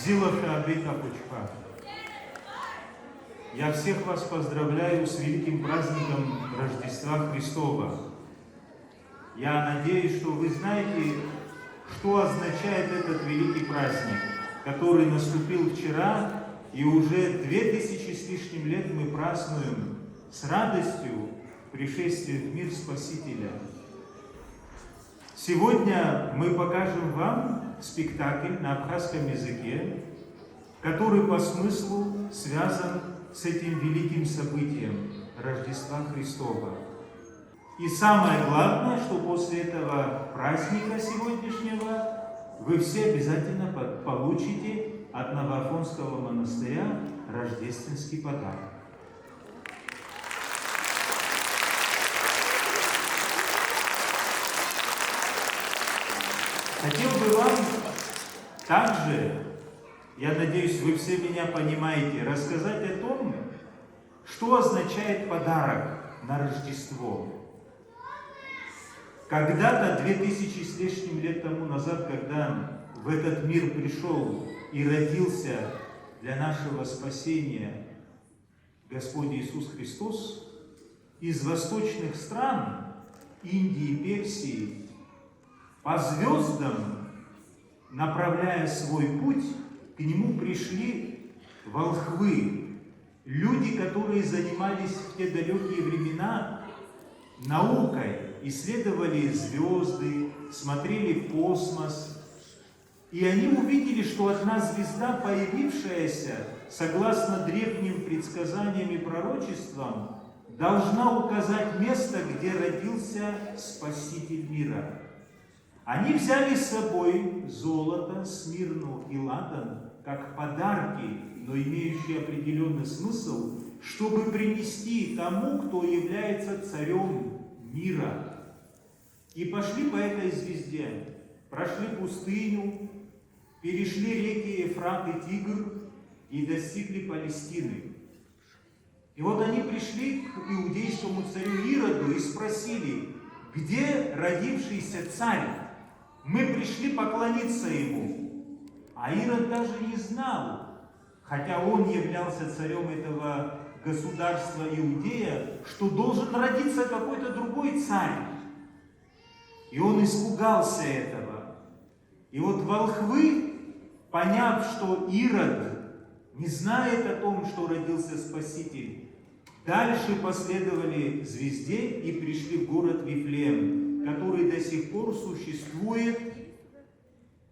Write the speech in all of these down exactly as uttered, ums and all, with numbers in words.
Зилаша Абеит ахәыҷқәа. Я всех вас поздравляю с великим праздником Рождества Христова. Я надеюсь, что вы знаете, что означает этот великий праздник, который наступил вчера, и уже две тысячи с лишним лет мы празднуем с радостью пришествие в мир Спасителя. Сегодня мы покажем вам спектакль на абхазском языке, который по смыслу связан с этим великим событием Рождества Христова. И самое главное, что после этого праздника сегодняшнего вы все обязательно по- получите от Новоафонского монастыря рождественский подарок. Хотел бы вам также, я надеюсь, вы все меня понимаете, рассказать о том, что означает подарок на Рождество. Когда-то, две тысячи с лишним лет тому назад, когда в этот мир пришел и родился для нашего спасения Господь Иисус Христос, из восточных стран, Индии, Персии, по звездам, направляя свой путь, к нему пришли волхвы, люди, которые занимались в те далекие времена наукой, исследовали звезды, смотрели в космос. И они увидели, что одна звезда, появившаяся, согласно древним предсказаниям и пророчествам, должна указать место, где родился Спаситель мира. Они взяли с собой золото, смирну и ладан как подарки, но имеющие определенный смысл, чтобы принести тому, кто является царем мира. И пошли по этой звезде, прошли пустыню, перешли реки Ефрат и Тигр и достигли Палестины. И вот они пришли к иудейскому царю Ироду и спросили: «Где родившийся царь? Мы пришли поклониться ему». А Ирод даже не знал, хотя он являлся царем этого государства Иудея, что должен родиться какой-то другой царь. И он испугался этого. И вот волхвы, поняв, что Ирод не знает о том, что родился Спаситель, дальше последовали звезде и пришли в город Вифлеем, который до сих пор существует.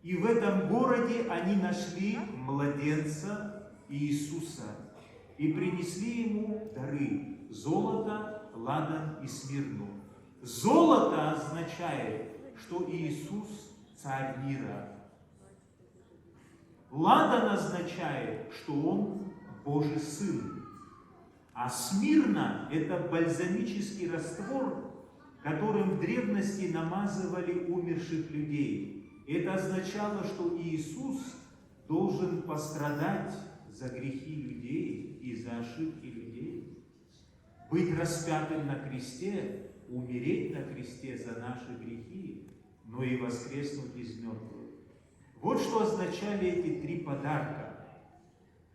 И в этом городе они нашли младенца Иисуса и принесли ему дары: золото, ладан и смирну. Золото означает, что Иисус царь мира. Ладан означает, что он Божий Сын. А смирна — это бальзамический раствор, которым в древности намазывали умерших людей. Это означало, что Иисус должен пострадать за грехи людей и за ошибки людей, быть распятым на кресте, умереть на кресте за наши грехи, но и воскреснуть из мертвых. Вот что означали эти три подарка.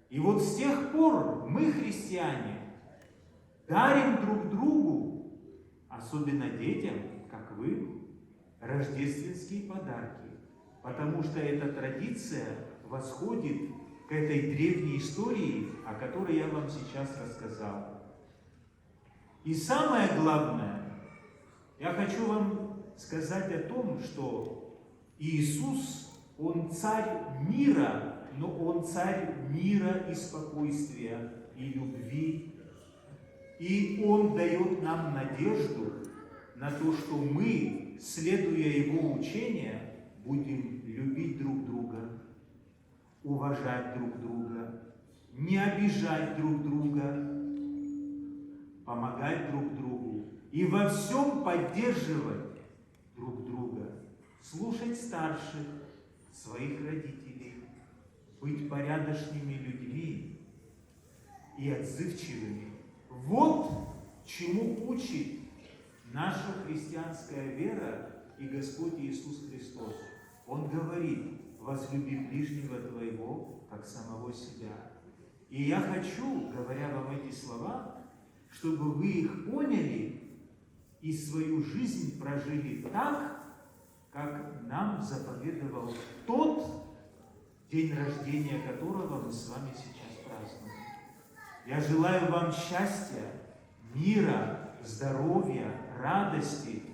И вот с тех пор мы, христиане, дарим друг другу, особенно детям, как вы, рождественские подарки, потому что эта традиция восходит к этой древней истории, о которой я вам сейчас рассказал. И самое главное, я хочу вам сказать о том, что Иисус, Он царь мира, но Он царь мира и спокойствия, и любви. И Он дает нам надежду на то, что мы, следуя Его учению, будем любить друг друга, уважать друг друга, не обижать друг друга, помогать друг другу и во всем поддерживать друг друга, слушать старших, своих родителей, быть порядочными людьми и отзывчивыми. Вот чему учит наша христианская вера и Господь Иисус Христос. Он говорит: Возлюби ближнего твоего, как самого себя. И я хочу, говоря вам эти слова, чтобы вы их поняли и свою жизнь прожили так, как нам заповедовал тот, день рождения которого мы с вами сейчас празднуем. Я желаю вам счастья, мира, здоровья, радости,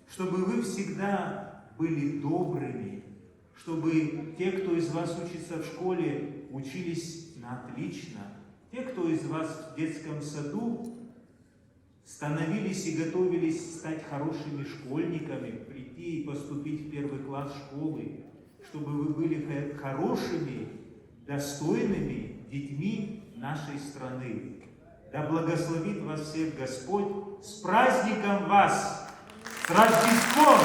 чтобы вы всегда были добрыми, чтобы те, кто из вас учится в школе, учились на отлично, те, кто из вас в детском саду, становились и готовились стать хорошими школьниками, прийти и поступить в первый класс школы, чтобы вы были хо-, хорошими, достойными детьми нашей страны. Да благословит вас всех Господь! С праздником вас! С Рождеством!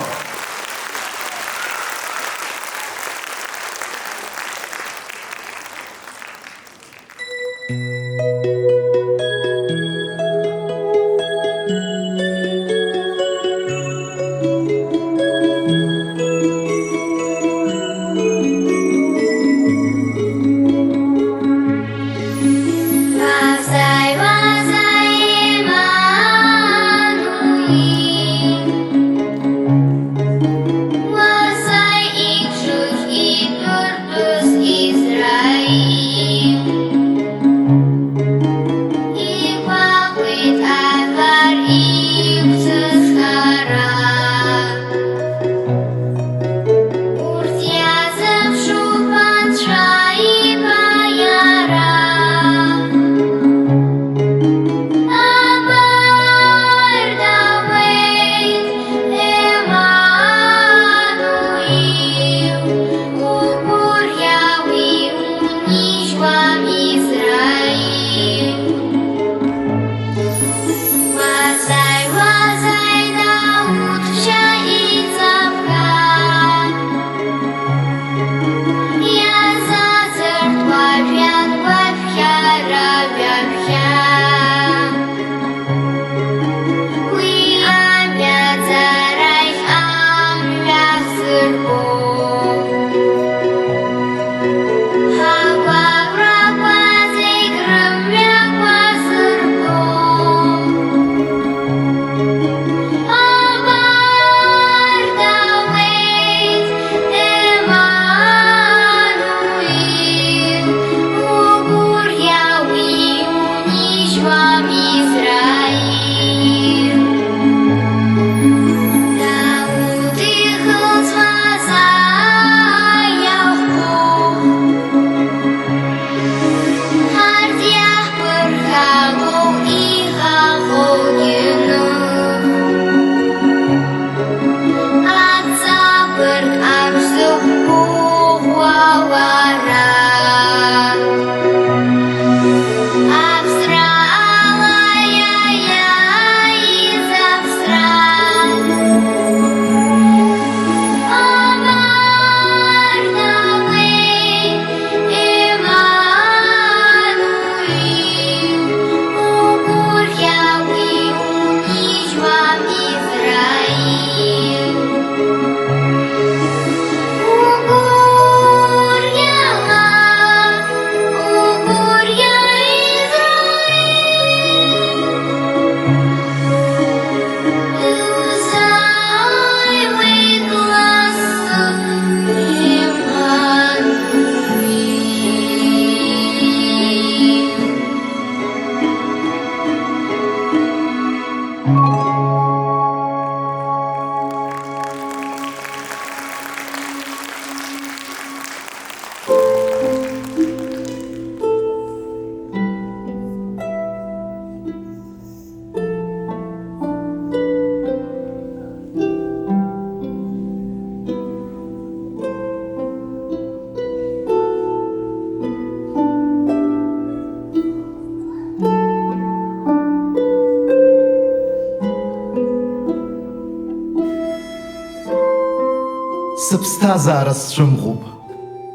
Сыԥсҭазаара сцәымӷуп,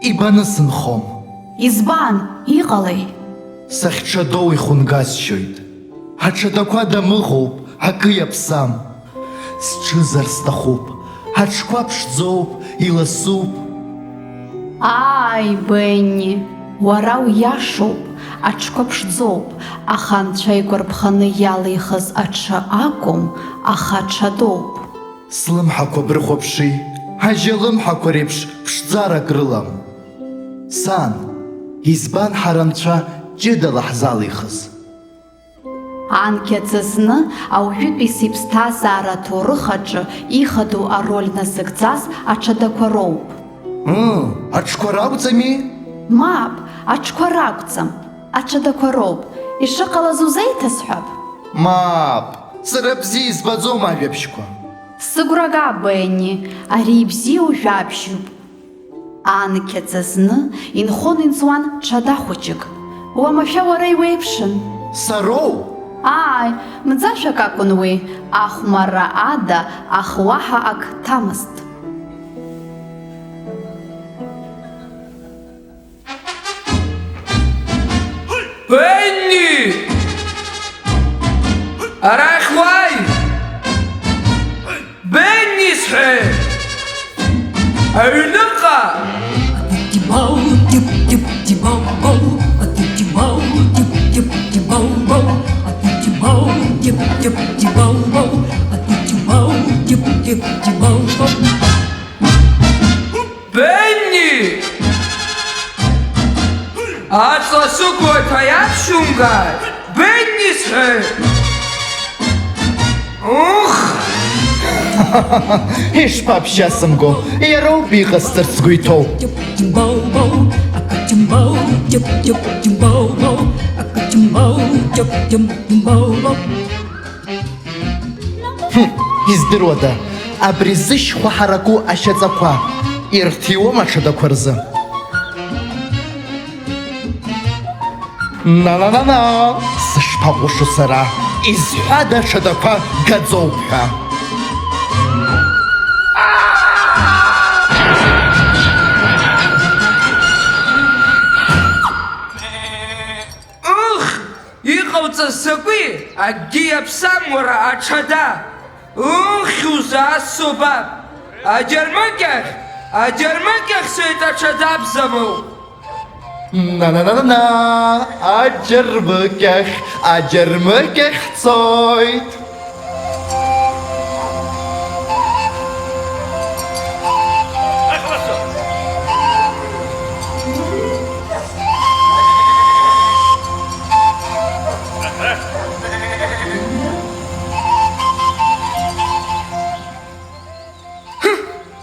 ибаны сынхом. Избан, иҟалеи? Сахьҽадоу ихәынгасшьоит. Аҽадақәа дамыӷоуп, акы иаԥсам. Сҽызар сҭахуп, аҽқәа ԥшӡоуп, иласуп. Ааи, Бенни, уара уиашоуп, аҽқәа ԥшӡоуп, аха анцәа игәарԥханы иалихыз аҽы акәым, аха аҽадоуп. Слымҳақәа брыхәаԥши, ажьа лымҳақәа реиԥш ԥшӡарак рылам. Сан, избан ҳара анцәа ҷыдала ҳзалихыз? Анкьа ҵазны ауаҩытәыҩса иԥсҭазаара аҭоурых аҿы ихадоу ароль назыгӡаз аҽадақәа роуп. Ыы, аҽқәа ракәӡами? Мап, аҽқәа ракәӡам, аҽадақәа роуп. Ишыҟалаз узеиҭасҳәап? Мап, сара бзиа избаӡом ажәабжьқәа. Сыгәра га, Бенни, ари ибзиоу жәабжьуп. Анкьа ҵазны инхон-инҵуан ҽада хәыҷык. Уамашәа уара иуеиԥшын. Сароу? Ааи, мӡашәак акәын уи, ахәмарра ада, аха уаҳа ак ҭамызт. Бенни! Арахь уааи! Бенни сҳәеит! Аҩныҟа! Бенни! Аҵла сықәлоит ҳәа иаԥшәымгааит, Бенни сҳәеит! Ух! Ишԥаԥшьасымго, иароуп иҟасҵарц сгәы иҭоу. Хм, издыруада, абри зышьхәа ҳараку ашьаҵақәа ирҭиуам аҽадақәа рзы? На-на-на-на, сышԥаҟәышу сара, изҳәада аҽадақәа гаӡоуп ҳәа? Ых! Иҟауҵаз закәи? Акгьы иаԥсам, уара, аҽада! Уххь узаасо баб! Аџьармыкьахь, аџьармыкьахь сеит аҽада бзамоу! На-на-на-на-на! Аџьармыкьахь, аџьармыкьахь ҳцоит!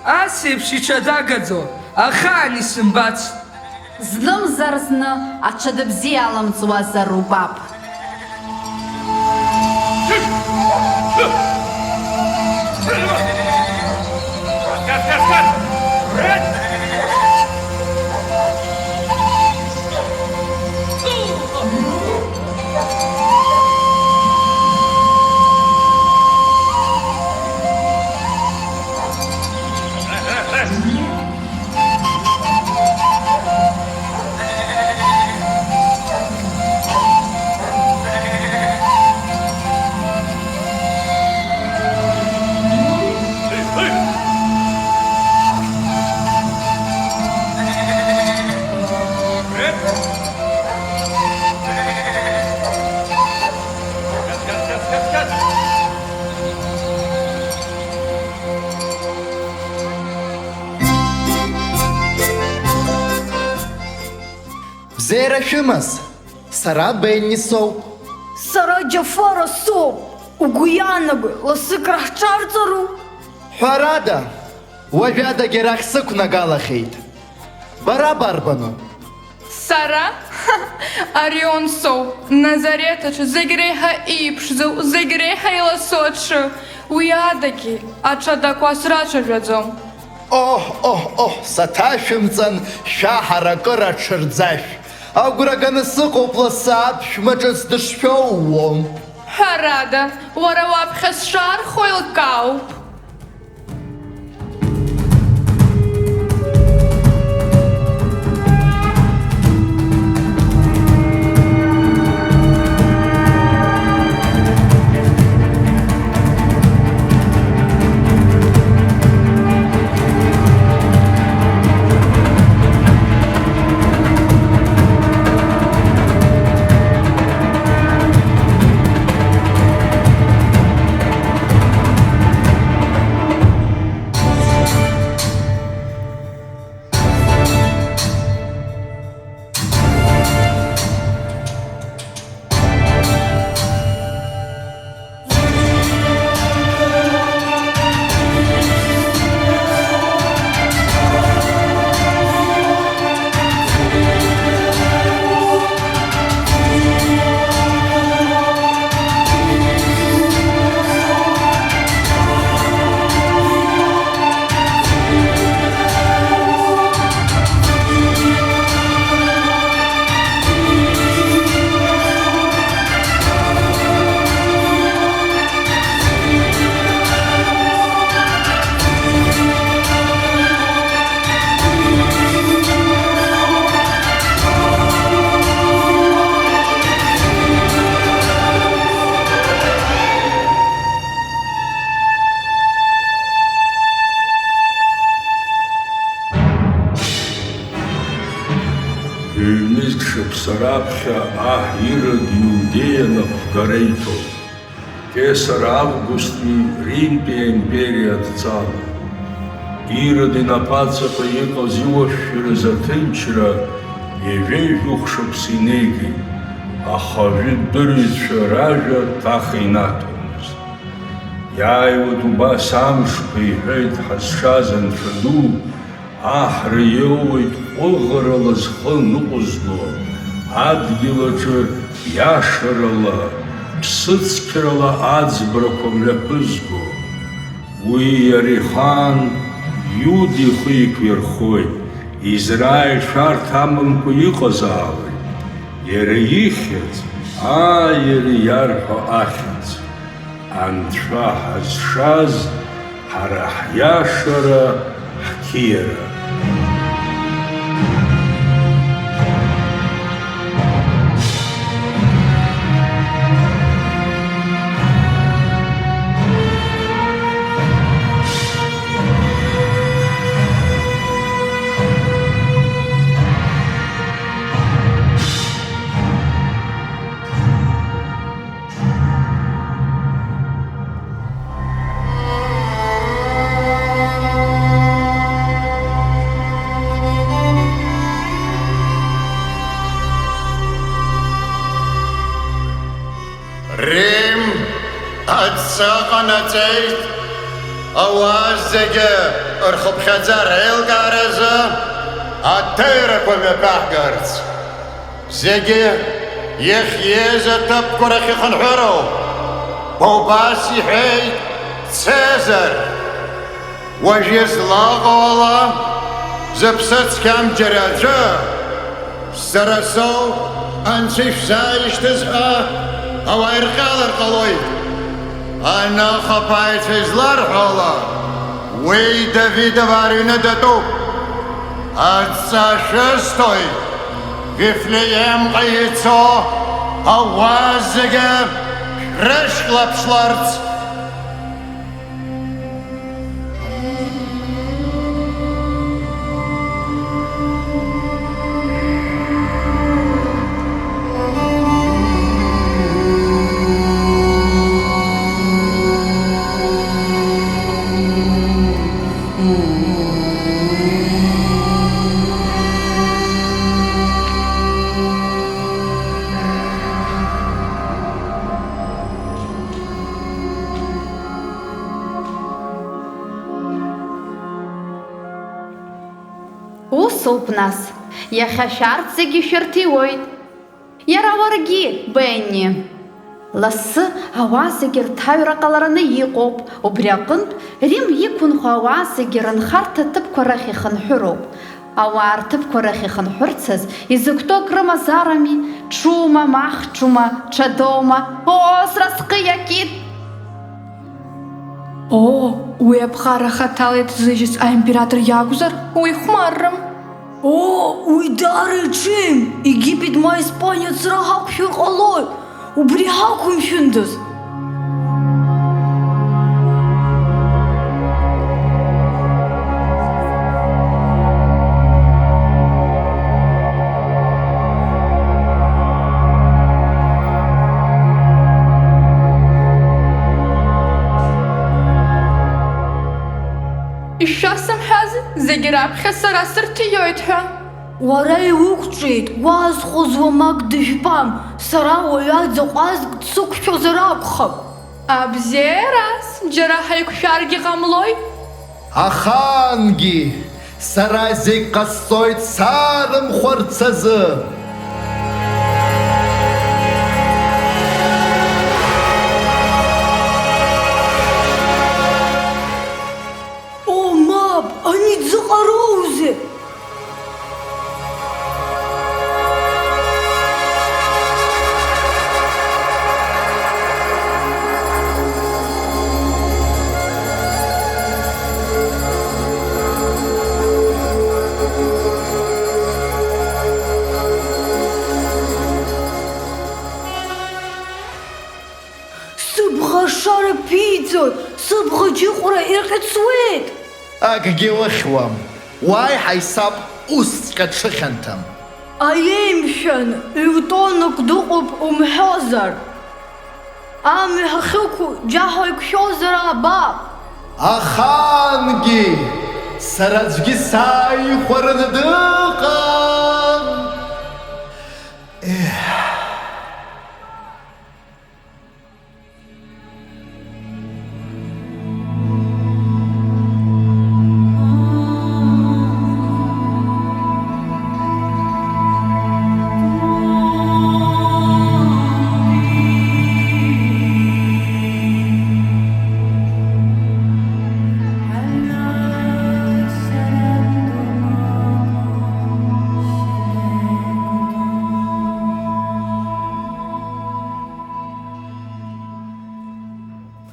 Ас еиԥш иҽадагаӡо ахаан исымбацт. Знымзар зны аҽада бзиа иалымҵуазар убап. Бзиара шәымаз, сара Бенни соуп. Сара Џьафара соуп. Угәы иаанагои, ласык раҳҿарҵару? Ҳәарада, уажәадагьы арахь сықәнагалахьеит. Бара барбану? Сара? Арион соуп, Назарет аҿы зегь реиҳа ииԥшӡоу, зегь реиҳа иласу аҽы. Уи адагьы аҽадақәа срацәажәаӡом. Оҳ, оҳ, оҳ, саҭашәымҵан, шәаҳаракыра аҽырӡашә. Агәра ганы сыҟоуп лассы аԥшәма ҿыц дышшәоуо. Ҳәарада, уара уаԥхьа сшаархо еилкаауп. Раԥхьа аҳ Ирод Иудеиа напхгара иҭон. Кесар Августи Римтәи аимпериа адҵала. Ирод инапаҵаҟа иҟаз иуашәшәыраз аҭынчра ҩажәеи жәохә шықәса инеигеит, аха ажәытәдырҩцәа ражәа ҭаха инаҭомызт. Иааиуеит убас амшқәа, иҳәеит ҳазшаз Анцәа ду, аҳра иоуеит ҟәыӷарала зхы ныҟәызго, адгьыл аҿы иашарала, ԥсыцқьарала аӡбрақәа мҩаԥызго. Уи иара ихаан Иуда ихы иқәирхоит, Израиль шәарҭ амамкәа иҟазаауеит, иара ихьӡ, ааи, иара иарҳәо ахьӡ. Анцәа ҳазшаз, ҳара ҳиашара, ҳқьиара. Рим адҵа ҟанаҵеит, ауаа зегьы рхыԥхьаӡара еилкааразы аҭыҩрақәа мҩаԥаҳгарц. Зегьы иахьиз аҭыԥқәа рахь ихынҳәыроуп. Убас иҳәеит Цезар. Уажә излаҟоу ала, зыԥсы цқьам џьара аӡәы, сара соуп, Анцәа ишәзааишьҭыз ҳәа ауаа ирҟьалар ҟалоит. Анаҟа аԥааҩцәа изларҳәо ала, уи Давидоваа рыҩны датәуп. Адҵа шәысҭоит, Вифлеемҟа ицо ауаа зегьы шәрышьклаԥшларц. Усоуп, нас, иахьа шәарҭ зегьы шәарҭ иуеит. Иара уаргьы, Бенни. Лассы ауаа зегьы рҭаҩра ҟалараны иҟоуп, убри аҟынтә Рим иқәынхо ауаа зегьы рынхарҭа ҭыԥқәа рахь ихынҳәыроуп. Ауаа рҭыԥқәа рахь ихынҳәырцаз изықәтәоу акрымазарами, ҽума, махҽума, ҽадоума, оо, сара схы иакит! Оо, уи аԥҟара хаҭала иҭзыжьыз аимператор иакәзар, уи хәмаррам. Оо, уи даара иҽеим, Египет ма Испаниа ацара ҳақәшәар ҟалоит, убри ҳақәымшәындаз. Ишәасымҳәази, зегьы раԥхьа сара сырҭиоит ҳәа? Уара иуқәҿиеит, уаазхәыц уамак дыжәпам, сара уаҩаӡа ҟәазк дсықәшәозар акәхап. Абзиараз, џьара ҳаиқәшәаргьы ҟамлои? Ахаангьы сара зегь ҟасҵоит саарымхәарц азы. О, мап, ани дзыҟароузеи? Сыбӷа ашара ԥиӡоит, сыбӷа џьыҟәра ирҟьыцуеит! Акгьы ухьуам, уааи ҳаисап усҵәҟьа ҽыхьанҭам. Аиеи, мшәан, ҩ-тоннак дыҟоуп умҳәозар? Амҩа ҳахьықәу џьаҳәа иқәшәозар аабап! Ахаангьы сара аӡәгьы сааихәараны дыҟам! Еҳ!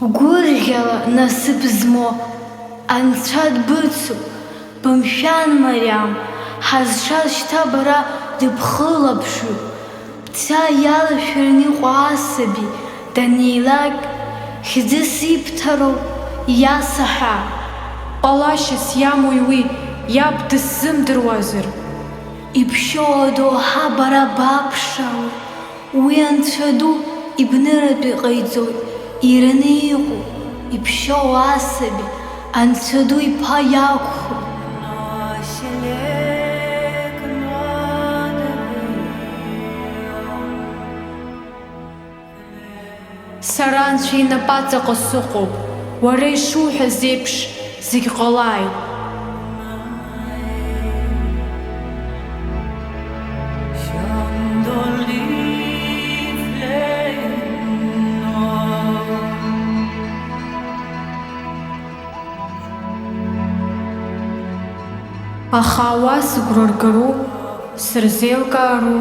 Бгәырӷьала насыԥ змоу Анцәа дбыцуп, бымшәан, мариам, ҳазшаз шьҭа бара дыбхылаԥшҩуп, бца иалашәараны иҟоу асаби данеилак, хьӡыс ибҭароу иасаҳа. Ҟалашьас иамои уи, иаб дысзымдыруазар? Иԥшьоу адоуҳа бара баԥшаауеит. Уи Анцәа ду ибныратәы иҟаиҵоит, ираны иҟоу, иԥшьоу асаби, Анцәа ду иԥа иакәхоит. Сара Анцәа инапаҵаҟа сыҟоуп, уара ишуҳәаз еиԥш, зегь ҟалааит. Аха ауаа сыгәра ргару, сырзеилкаару?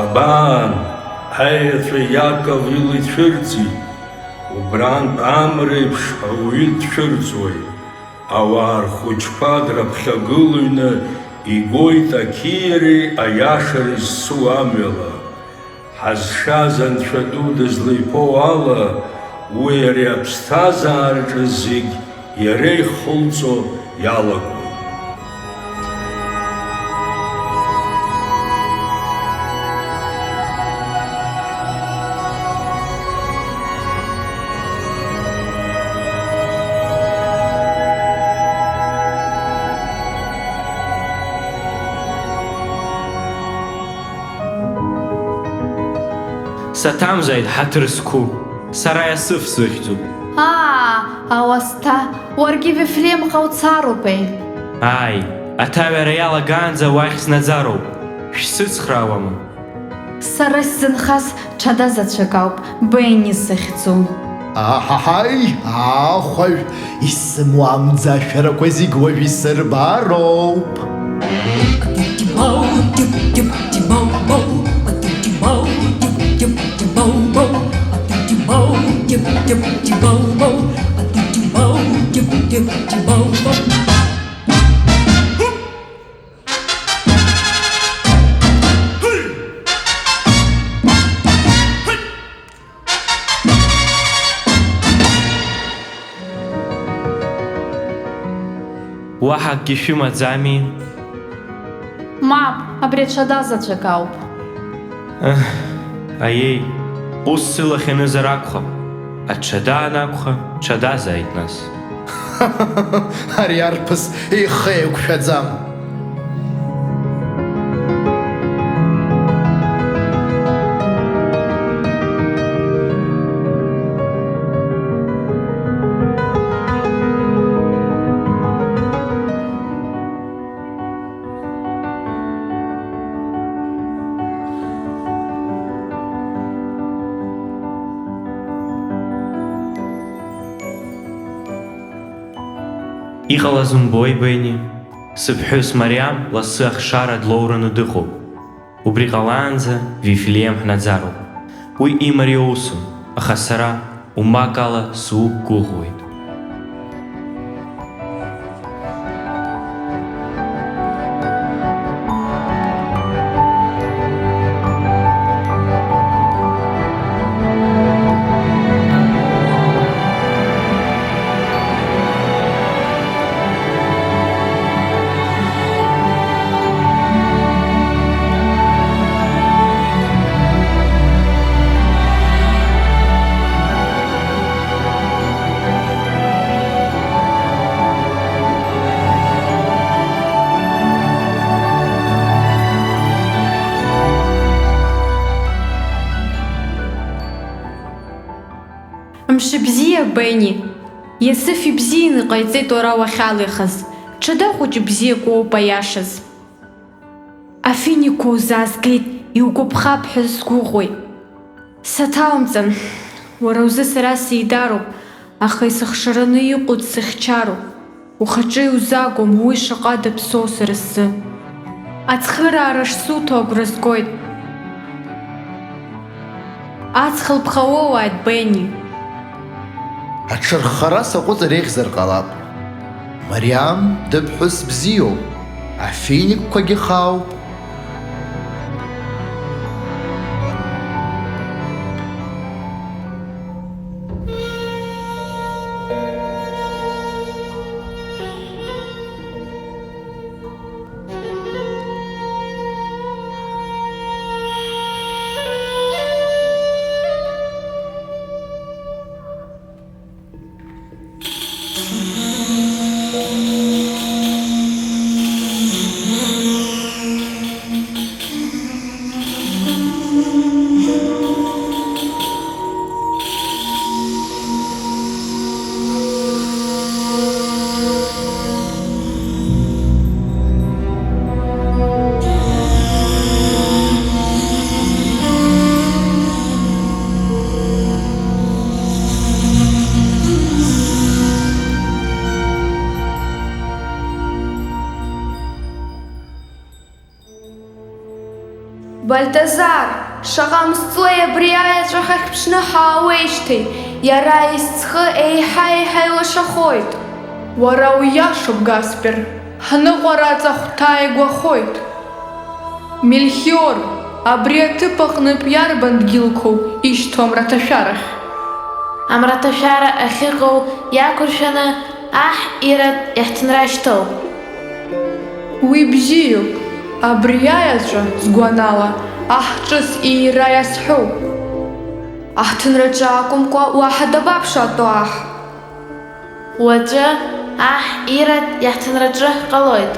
Абан, аеҵәа Иаков ила ицәырҵит, убрантә амреиԥш ауаҩы дцәырҵуеит. Ауаа рхәыҷқәа драԥхьагылоины игоит ақьиареи аиашареи зцу амҩала. Ҳазшаз Анцәа ду дызлеиԥоу ала, уи ари аԥсҭазаараҿы зегь иара ихылҵо иалагоит. Саҭамзааит, ҳаҭыр зқәу, сара Иасыф сыхьӡуп. Аа, ауасҭа, уаргьы Вифлеемҟа уцароупеи? Ааи, аҭаҩара иалагаанӡа уахь снаӡароуп, шәсыцхраауама? Сара сзынхаз ҽада заҵәык ауп, Бенни сыхьӡу. Аҳаҳаи, ахәажә, исымоу амӡашәарақәа зегь уажә исырбароуп. Уаҳа акгьы шәымаӡами? Мап, абри аҽада заҵәык ауп. Аҳ, аиеи, ус сылахь анызар акәхап. Аҽада анакәха, ҽадазааит нас. Ари арԥыс ихы еиқәшәаӡам. Иҟалаз умбои, Бени? Сыԥҳәыс Мариам лассы ахшара длоураны дыҟоуп. Убри ҟалаанӡа Вифлеем ҳнаӡароуп. Уи имариоу усым, аха сара умак ала суқәгәыӷуеит. Иосиф ибзианы иҟаиҵеит уара уахьалихыз. Ҽада хәыҷы бзиак уоуп аиашаз. Афиникқәа узаазгеит, иугәаԥхап ҳәа сгәыӷуеит. Саҭаумҵан, уара узы сара сеидароуп, аха исыхшараны иҟоу дсыхьчароуп. Ухаҿы иузаагом уи шаҟа даԥсоу сара сзы. Ацхыраара шсуҭо агәра згоит. Аҵх лԥха уоуааит, Бенни. Аҽырххара саҟәыҵыр еиӷьзар ҟалап. Мариам дыԥҳәыс бзиоуп, афиникқәагьы хаауп. Бальтазар, шаҟа мҵуеи абри аеҵәа ҳахьԥшны ҳаауеижьҭеи, иара изҵхы еиҳа-еиҳа илашахоит. Уара уиашоуп, Гаспер, ҳныҟәара аҵахәҭа ааигәахоит. Мельхиор, абри аҭыԥ аҟнытә иарбан дгьылқәоу ишьҭоу амраҭашәарахь? Амраҭашәара ахьыҟоу иақәыршәаны аҳ Ирод иаҳҭынра шьҭоуп. Уи бзиоуп, абри аеҵәа, сгәанала, аҳ ҿыц иира иазҳәоуп. Аҳҭынраҿы акәымкәа, уаҳа дабаԥшаатәу аҳ? Уаҵәы аҳ Ирод иаҳҭынраҿы ҳҟалоит.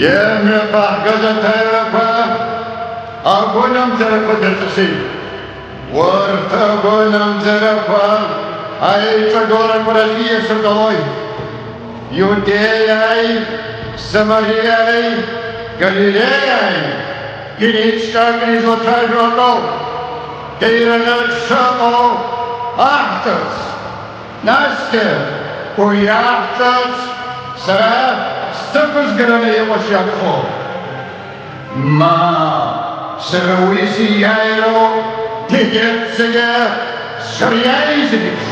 Имҩаԥаҳгаз аҭаҩрақәа агәынамӡарақәа дырҵысит. Урҭ агәынамӡарақәа аиҿагыларақәа рахь ииасыр ҟалоит. Иудеиааи, Самариааи, Галилеиааи, иреиҿкаакны излацәажәо акоуп. Деираны дшыҟоу аҳҭарц. Насгьы уи аҳ ҿыц сара сықәызгараны иҟоу шиакәхо. Мап, сара уи сиааироуп, дегьырҭ зегьы сшыриааиз еиԥш.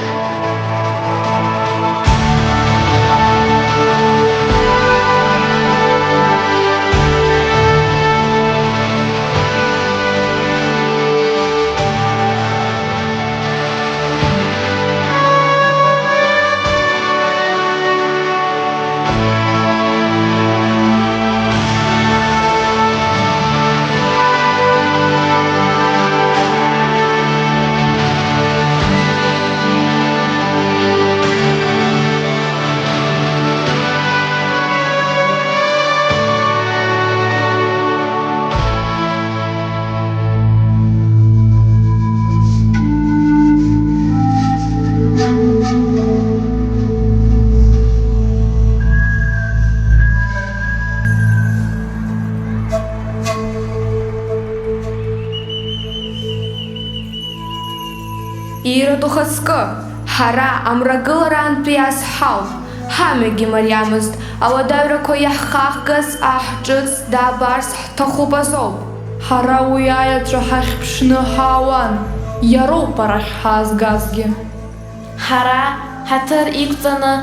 Ирод ухаҵкы, ҳара амрагылараантәи ас ҳауп, ҳамҩагьы мариамызт, ауадаҩрақәа иаҳхахгаз аҳ ҿыц даабарц ҳҭахуп азоуп. Ҳара уи аеҵәа ҳахьԥшны ҳаауан, иароуп арахь ҳаазгазгьы. Ҳара ҳаҭыр иқәҵаны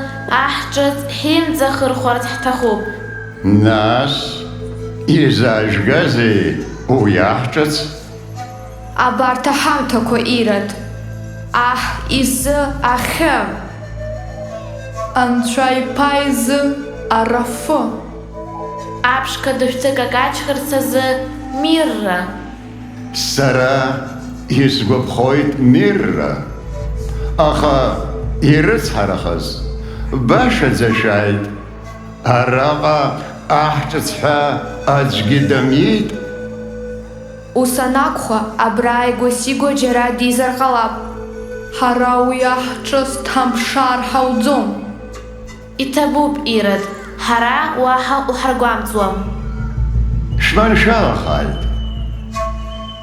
аҳ ҿыц ҳимҵахырхәарц ҳҭахуп. Нас, изаажәгазеи уи аҳ ҿыц? Абарҭ аҳамҭақәа, Ирод, аҳ изы ахьы, Анцәа иԥа изы арафы, аԥшқа дышәҭы какаҷхарц азы мирра. Сара исгәаԥхоит мирра, аха ирыцҳарахаз башаӡа шәааит. Араҟа аҳ ҿыц ҳәа аӡәгьы дамиит. Ус анакәха, абра ааигәа-сигәа џьара дизар ҟалап. Ҳара уи аҳ ҿыц дҳамԥшаар ҳауӡом. Иҭабуп, Ирод, ҳара уаҳа уҳаргәамҵуам. Шәманшәалахааит.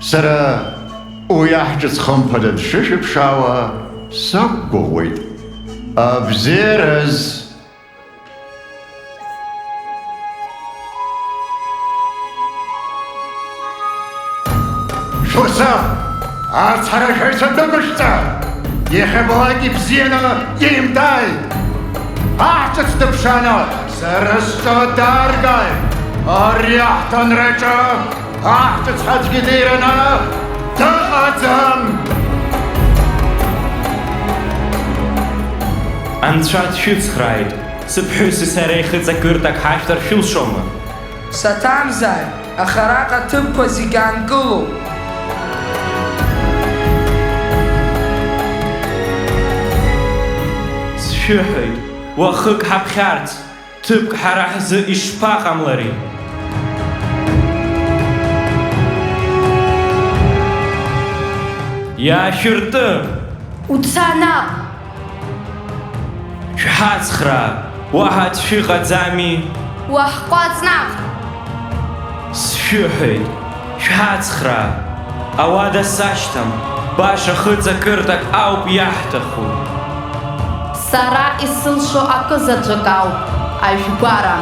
Сара уи аҳ ҿыц хымԥада дшышәыԥшаауа сақәгәыӷуеит. Абзиараз! Шәуса, ацҳара шәаҩцәа дықәышәҵа! Иахьабалак ибзианы имтааит! Аҳ ҿыц дыԥшааны сара сҿы дааргааит! Ари аҳҭынраҿы аҳ ҿыц ҳәа аӡәгьы дираны дыҟаӡам! Анцәа дшәыцхрааит, сыԥҳәыси сареи хыҵакырҭак ҳашәҭар шәылшома? Саҭамзааит, аха араҟа аҭыԥқәа зегьы аанкылоуп. Сшәыҳәоит, уахык ҳаԥхьарц, ҭыԥк ҳара ҳзы ишԥаҟамлари? Иаашәырты! Уца наҟ! Шәҳацхраа, уаҳа аӡә шәыҟаӡами? Уаҳҟәаҵ наҟ! Сшәыҳәеит, шәҳацхраа, ауада сашьҭам, баша хыҵакырҭак ауп иаҳҭаху. Сара исылшо акы заҵәык ауп, ажәгәара.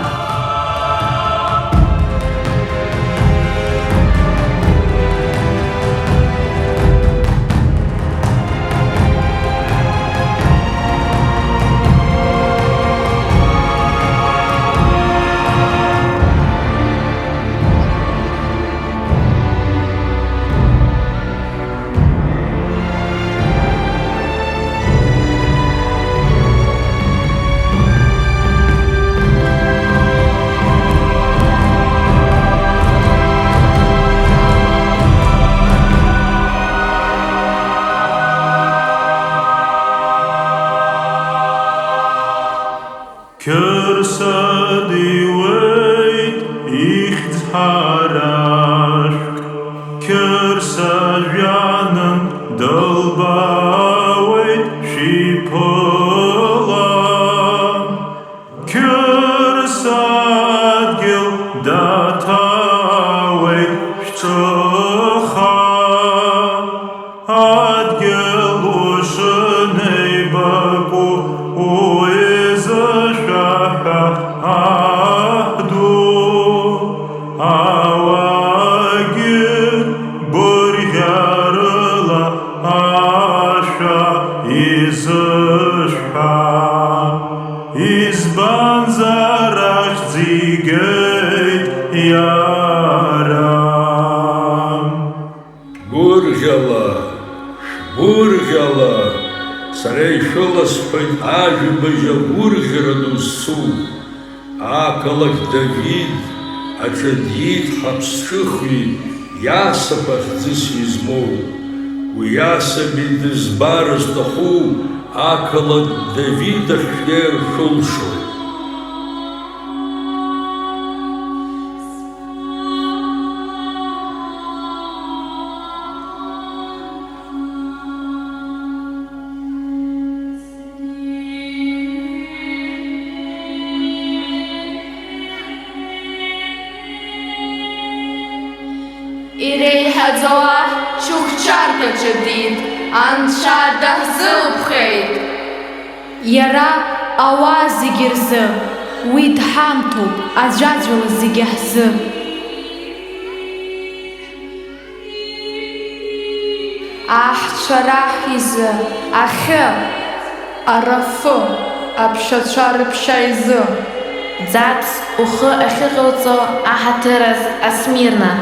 Қьырса диуеит ихьӡ ҳарашәк, Қьырса жәҩанын дылбаауеит шәиԥыла, Қьырса адгьыл даҭаауеит шәҿыха. Адгьыл ушынеибаку уизышәаҳәа аҳ ду, ауаагьы гәырӷьарыла ашәа изышәҳәа, избанзар ахьӡ игеит иара. Гәырӷьала, шәгәырӷьала, сара ишәыласҳәоит ажәабжь агәырӷьара ду зцу. Ақалақь Давид аҿы диит ҳаԥсҿыхҩы Иасыԥ ахьӡыс измоу. Уи асаби дызбар зҭаху ақалақь Давид ахь шәнеир шәылшоит. Иреиҳаӡоу аҳ шьыхәчаркаҿы диит, Анцәа даҳзылԥхеит. Иара ауаа зегьы рзы, уи дҳамҭоуп аӡәаӡәала зегьы ҳзы. Аҳцәа раҳ изы, ахьы, арафы, аԥшацәа рыԥшьа изы. Ӡац ухы ахьыҟауҵо аҳаҭыраз асмирна.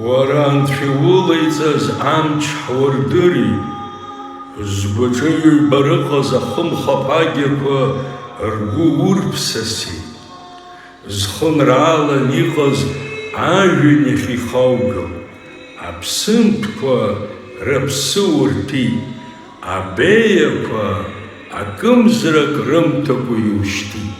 Уара анцәа иулеиҵаз амч ҳуардырит, згәаҿы ҩба рыҟаз ахымхаԥагьақәа ргәы урԥсасит, зхынраалан иҟаз ажәҩан иахь ихаугыл, аԥсымҭәқәа рыԥсы урҭәит, абеиақәа акымзарак рымҭакәа иушьҭит.